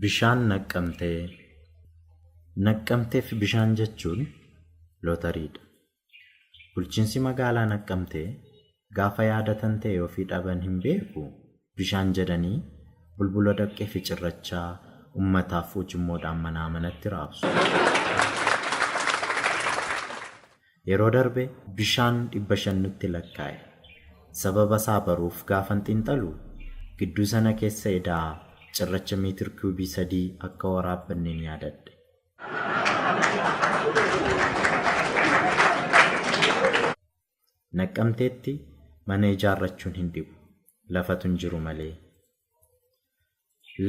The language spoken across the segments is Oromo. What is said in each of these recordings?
Bishaan Naqqamtee. Naqqamteef bishaan jechuun lootariidha. Bulchiinsi magaalaa Naqqamtee gaafa yaadatan ta'e ofii dhaban hin beeku bishaan jedhanii bulbula dhoqqee fi cirrachaa ummataaf ujummoodhaan manaa manatti raabsu. Yeroo darbe bishaan 500 nutti lakkaa'e. Sababa isaa baruuf gaafan xiinxalu gidduu sana keessa edaa cirracha meetir kiubii 3 akka waraabbanneen yaadadhe. Naqqamteetti mana ijaarrachuun hin dhibu. Lafatu hin jiru malee.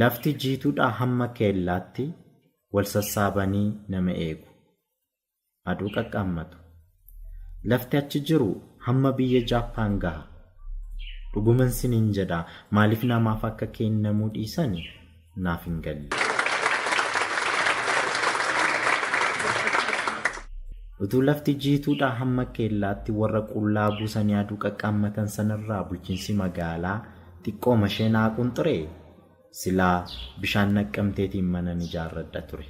Lafti jiituudhaa hamma keellaatti wal sassaabanii nama eegu. Aduu qaqqaammatu. Lafti achi jiru hamma biyya Jaappaan gaha. Dhuguman siniin jedha maaliif namaaf akka keennamuu dhiisani naaf hin galle. Utuu lafti jiituudhaa hamma keellaatti warra qullaa buusanii aduu qaqqaammatan sanarraa bulchiinsi magaalaa xiqqooma ishee naa qunxuree silaa bishaan Naqqamteetiin manan ijaarradha ture.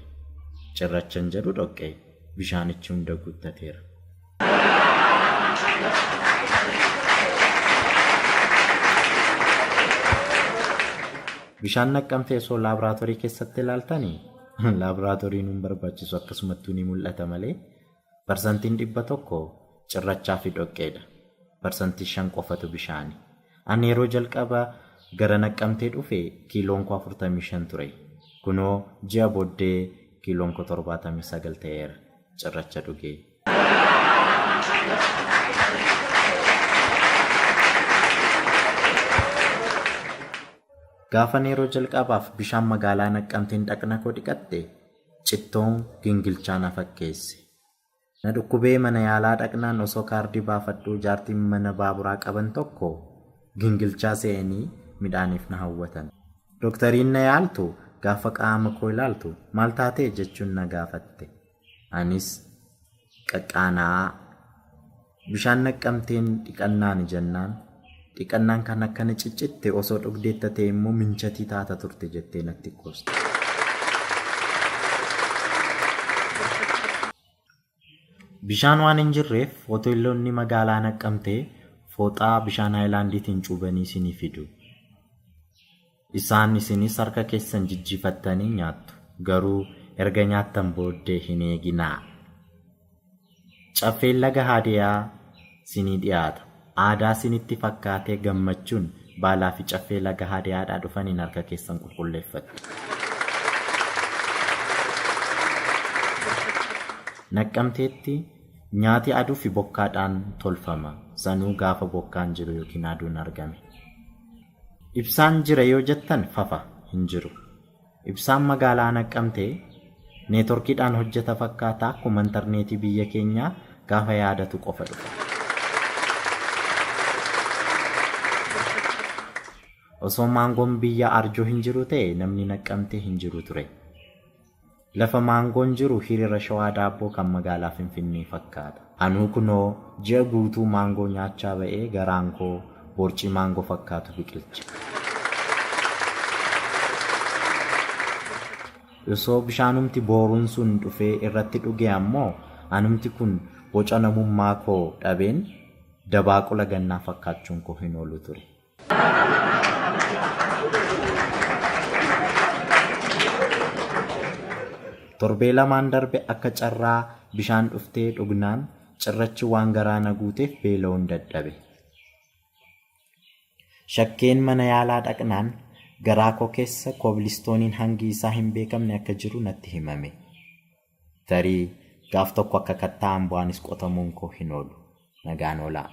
Cirrachan jedhu dhoqqee bishaanichi hunda guuttateera. Bishaan Naqqamtee osoo laaboraatoorii keessatti ilaaltanii laaboraatooriin hin barbaachisu akkasumattuu ni mul'ata malee parsantiin 100 cirrachaa fi dhoqqeedha. Parsantii 5 qofatu bishaani. Ani yeroo jalqaba gara Naqqamtee dhufe kiiloon koo 45 ture. Kunoo ji'a booddee kiiloon koo 79 ta'eera. Cirracha dhugee. Gaafan yeroo jalqabaaf bishaan magaalaa Naqqamteen dhaqna koo dhiqadhe cittoon gingilchaa na fakkeesse. Na dhukkubee mana yaalaa dhaqnaan osoo kaardii baafadhuu jaartiin mana baaburaa qaban tokko gingilchaa se'anii midhaaniif na hawwatan. Doktariin na yaaltu gaafa qaama koo ilaaltu maal taatee jechuun na gaafatte. Anis qaqqaana'aa bishaan Naqqamteen dhiqannaani jennaan dhiqannaan kan akkana ciccitte osoo dhugdeetta ta'e immoo minchatii taata turte jettee natti qooste. Bishaan waan hin jirreef hoteelonni magaalaa Naqqamtee fooxaa bishaan haayilaandiitiin cuubanii isinii fidu. Isaan isinis harka keessan jijjiifattanii nyaattu. Garuu erga nyaattan booddee hin eeginaa. Caffeen laga Haadiyaa sinii dhiyaata. Aadaa sinitti fakkaatee gammachuun baalaa fi caffee laga Haadiyaadhaa dhufaniin harka keessan qulqulleeffattu. Naqqamteetti nyaati aduu fi bokkaadhaan tolfama. Sanuu gaafa bokkaan jiru yookiin aduun argame. Ibsaan jira yoo jettan fafa, hin jiru. Ibsaan magaalaa Naqqamtee neetworkiidhaan hojjeta fakkaata akkuma intarneetii biyya keenyaa gaafa yaadatu qofa dhufa. Osoo maangoon biyya Arjoo hin jiru ta'e namni Naqqamtee hin jiru ture. Lafa maangoon jiru hiriira Shawaa Daabboo kan magaalaa Finfinnee fakkaata. Anuu kunoo ji'a guutuu maangoo nyaachaa ba'ee garaan koo borcii maangoo fakkaatu biqilche. Osoo bishaanumti booruun sun dhufee irratti dhugee ammoo anumti kun boca namummaa koo dhabeen dabaaqula gannaa fakkaachuun koo hin oolu ture. Torbee lamaan darbe akka carraa bishaan dhuftee dhugnaan cirrachi waan garaa na guuteef beela'uun dadhabe. Shakkeen mana yaalaa dhaqnaan garaa koo keessa koobilistooniin hangi isaa hin beekamne akka jiru natti himame. Tarii gaaf tokko akka kattaa Amboo anis qotamuun koo hin oolu. Nagaan oolaa.